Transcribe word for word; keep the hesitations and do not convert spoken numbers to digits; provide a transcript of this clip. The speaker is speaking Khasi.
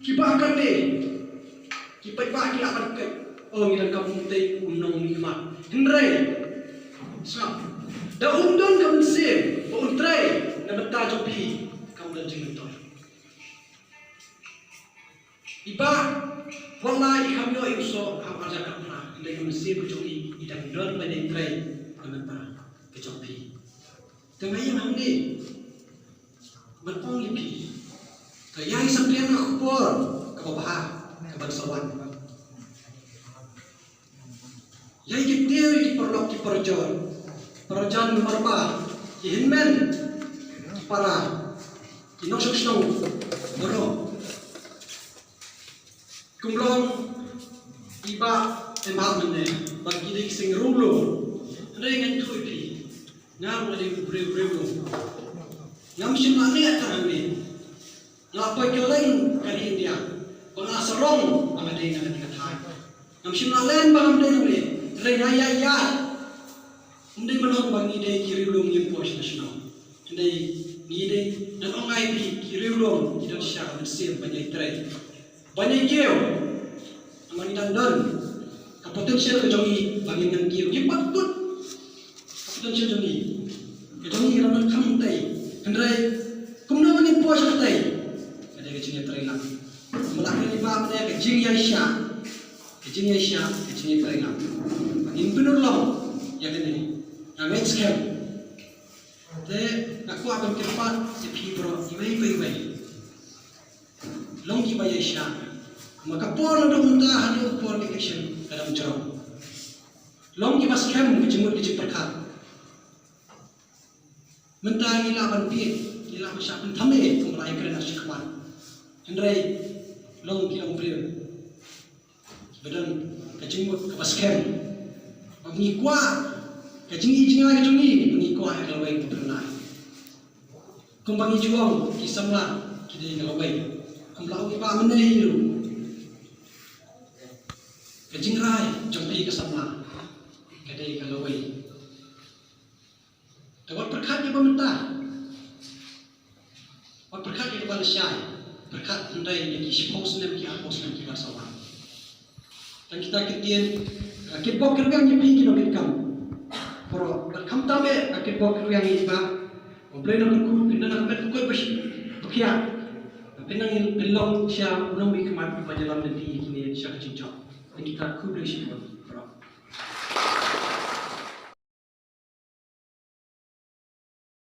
Kiba kane, ki paidbah ki lah ban kait, oh, ngi donkam kumtei u nongmihkhmat. Hynrei sngap, da um don ka mynsiem ba un trei na bynta jong phi, kam don jingmyntoi. I Bah, wat la i kham ïoh ïa u soh ha u ar hajar khatphra, hynrei ka mynsiem ka jong i, i dang don ban ïai trei na bynta ka jong phi. Te nga ïeng hangne ban ong ïa phi, ka ïai saphriang ka khubor kaba bha, kaban sa wan. Ïa ki tiar, ïa ki paralok, ki parajor, parajan, marpa, ki hynmen, ki para, ki nongshong shnong baroh. Kum long i Bah em Bah mynne ba ki dei ki seng riewlum. Hynrei ngan ïathuh ïa phi, nga ruh nga dei u briew riewlum. Ngam shym la leh tang hangne. Nga la poi kylleng ka ri India ba nga la sarong ba nga dei na kane ka thaiñ. Ngam shym la len ba ngam dei nangne. Hynrei nga ïaid ïaid. Ym dei ban ong ba ngi dei ki riewlum ngim poi sha shnong. Hynrei ngi dei, ngan ong ïa phi, ki riewlum ki don shisha ka mynsiem ban ïai trei, ban ïai kiew. Namar ngi dang don ka potential ka jong ngi ba ngin nang kiew. Ngi pat kut ka potential jong ngi. Ka jong ngi ka dang don kham tei. Hynrei kumno ba ngin poi sha tei? Ka dei ka jingïatreilang. Kumba la kren i Bah mynne, ka jingïaishah, ka jingïaishah, ka jingïatreilang. Ngin pynurlong ïa kane. Nga ngeit skhem. Te nga kwah ban kyrpad ïa phi baroh iwei pa iwei. Long kiba ïaishah. Ma ka por naduh mynta haduh ka por ka election ka dang jrong. Long kiba skhem ka jingmut ka jingpyrkhat. Mynta ngi lah ban bieit, ngi lah ban shah pynthame kumba la ïakren ha shi khmat. Hynrei long ki long briew kiba don ka jingmut kaba skhem. Ba ngi kwah ka jingïohi jingïaid ka jong ngi, ba ngi kwah ïa ka lawei kaba phyrnai. Kumba ngi ju ong, ki samla ki dei ka lawei. Kumba la ong i Bah mynne hi ruh, ka jingrai jong phi ka samla ka dei ka lawei. Te wat pyrkhat ïa ba mynta. Wat pyrkhat ïa kaba lashai. Pyrkhat hynrei ïa ki shiphew snem, ki arphew snem kiba sa wan. Tang kita ki ktien, ah, kitbok kitrwiang ïa phi ki nongkitkam. Baroh, bad khamtam eh, ah, kitbok kitrwiang ïa i Bah. Ba U Blei un kyrkhu, phin nang phet khuid ba shi, ba khiah. Phin nang, phin long shisha u nongmihkhmat uba ïalam lynti ïa kine sha ka jingjop. Tang kita, khublei shibun.